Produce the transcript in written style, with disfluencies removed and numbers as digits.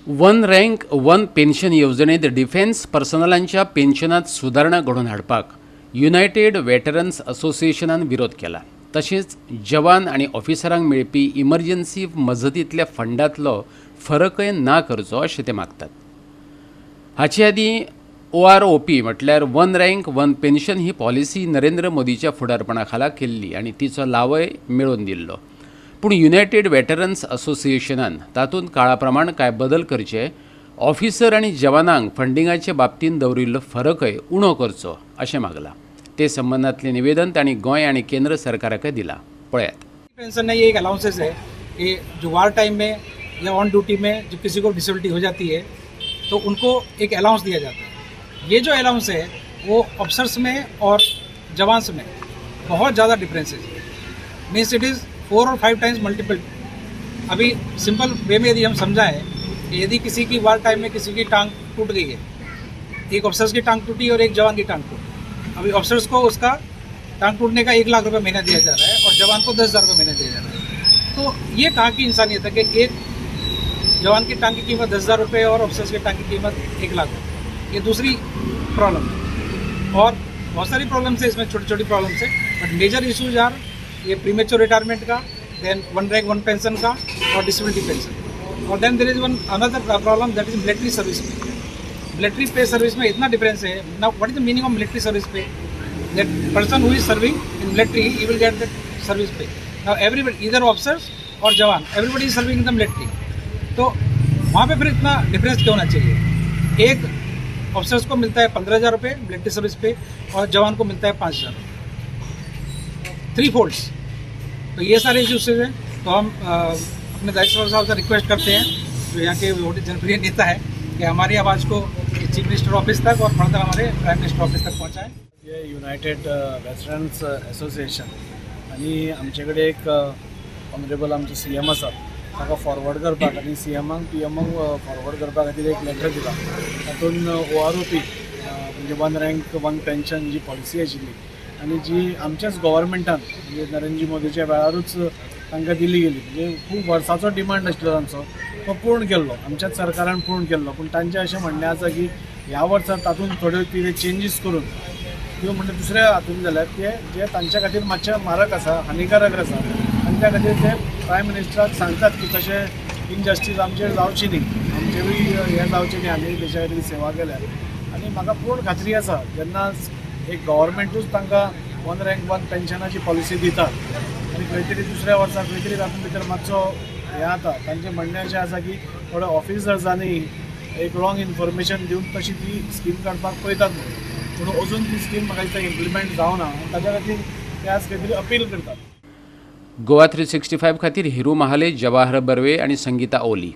One rank one pension येवजणेंत defence पर्सनलांच्या पेन्शनात सुदारणा घडोवन हाडपाक युनायटेड वेटरन्स असोसिएशनान विरोध केला. तशेंच जवान आनी ऑफिसरांक मेळपी इमर्जन्सी मजतींतल्या फंडांतलो फरकय ना करचो अशें ते मागतात. हाचे आदीं ओआरओपी म्हटल्यार वन रँक वन पेन्शन ही पॉलिसी नरेंद्र मोदीच्या फुडारपणा खाला केल्ली आनी तिचो लावय मेळोवन दिल्लो. पूण युनायटेड वेटरन्स असोसिएशनान तातूंत काळा प्रमाण कांय बदल करचे, ऑफिसर आनी जवानांक फंडिंगाचे बाबतींत दवरिल्लो फरकय उणो करचो अशें मागलां. ते संबंदांतलें निवेदन तांणी गोंय आनी केंद्र सरकाराकय दिलां. पळयात. पेंशन नहीं, ये एक अलाउंसेस है कि जो वार टाइम में या ऑन ड्यूटी में जो किसी को डिसेबिलिटी हो जाती है तो उनको एक अलाउंस दिया जाता है. ये जो अलाउंस है, वो ऑफिसर्स में और जवान्स में बहुत ज़्यादा डिफरेंसेस है, means it is four or five times multiple. अभी सिंपल वे में यदि हम समझाएं कि यदि किसी की वार टाइम में किसी की टांग टूट गई है, एक ऑफिसर्स की टांग टूटी और एक जवान की टांग टूटी, अभी ऑफिसर्स को उसका टांग टूटने का 1 लाख रुपए महीना दिया जा रहा है और जवान को 10,000 रुपये महीना दिया जा रहा है. तो ये कहाँ की इंसानियत है कि एक जवान की टांग की कीमत 10,000 रुपये और ऑफिसर्स की टांग की कीमत 1 लाख रुपये? ये दूसरी प्रॉब्लम है और बहुत सारी प्रॉब्लम्स है इसमें, छोटी छोटी प्रॉब्लम्स है, बट मेजर इशूज are ये प्रीमेच्योर रिटायरमेंट का, then one rank one pension का और डिसेबिलिटी पेंशन. और then there is one another problem, that is military service में, मिलिट्री पे सर्विस में इतना डिफरेंस है. Now, what is the meaning of military service pay? That person who is serving in military, he will get that service pay. Now everybody, either officers or jawan, everybody is serving in the military, तो वहाँ pay फिर इतना difference क्यों होना चाहिए? एक officers को मिलता है 15,000 रुपये मिलिट्री सर्विस पे और जवान को मिलता है 5,000, थ्री फोल्ड्स. तो ये सारे इश्यूज हैं. तो हम अपने दायित्व साहब से रिक्वेस्ट करते हैं, जो यहाँ के बहुत जनप्रिय नेता है, कि हमारी आवाज़ को चीफ मिनिस्टर ऑफिस तक और फर्दर हमारे प्राइम मिनिस्टर ऑफिस तक पहुँचाएँ. हे युनायटेड वेटरन्स एसोसिएशन आनी आमचे कडेन एक ऑनरेबल आमचे सीएम आसा, ताका फॉरवर्ड करपाक आनी सीएमाक पीएमाक फॉरवर्ड करपा खातीर एक लेटर दिला. तातूंत ओआरओपी म्हणजे वन रँक वन पेन्शन जी पॉलिसी आशिल्ली आनी जी आमच्याच गव्हर्मेंटान म्हणजे नरेंद्र मोदीच्या वेळारूच तांकां दिली गेली, म्हणजे खूब वर्साचो डिमांड आशिल्लो तांचो, तो पूर्ण केल्लो, आमच्याच सरकारान पूर्ण केल्लो. पूण तांचें अशें म्हणणें आसा की ह्या वर्सा तातूंत थोड्यो कितें चेंजीस करून किंवा म्हणजे दुसऱ्या हातून जाल्यार ते जे तांच्या खातीर मातशें मारक आसा, हानिकारक आसा आनी त्या खातीर ते प्रायम मिनिस्टराक सांगतात की तशें इनजस्टीस आमचेर जावची न्ही, आमचेरूय हें जावचें न्ही, आमी देशा खातीर सेवा केल्या. आनी म्हाका पूर्ण खात्री आसा, जेन्ना एक गव्हर्मेंटूच तांकां वन रँक वन पेन्शनाची पॉलिसी दिता आनी खंय तरी दुसऱ्या वर्सा खंय तरी तातूंत भितर मातसो हें जाता. तांचें म्हणणें अशें आसा की थोडे ऑफिसर्सांनी एक रॉंग इन्फॉर्मेशन दिवन तशी ती स्कीम काडपाक पळयतात म्हणून. पूण अजून ती स्कीम म्हाका दिसता इम्प्लिमेंट जावना आनी ताच्या खातीर ते आज खंय तरी अपील करतात. गोवा 365 खातीर हिरू महाले, जवाहर बर्वे आणि संगीता ओली.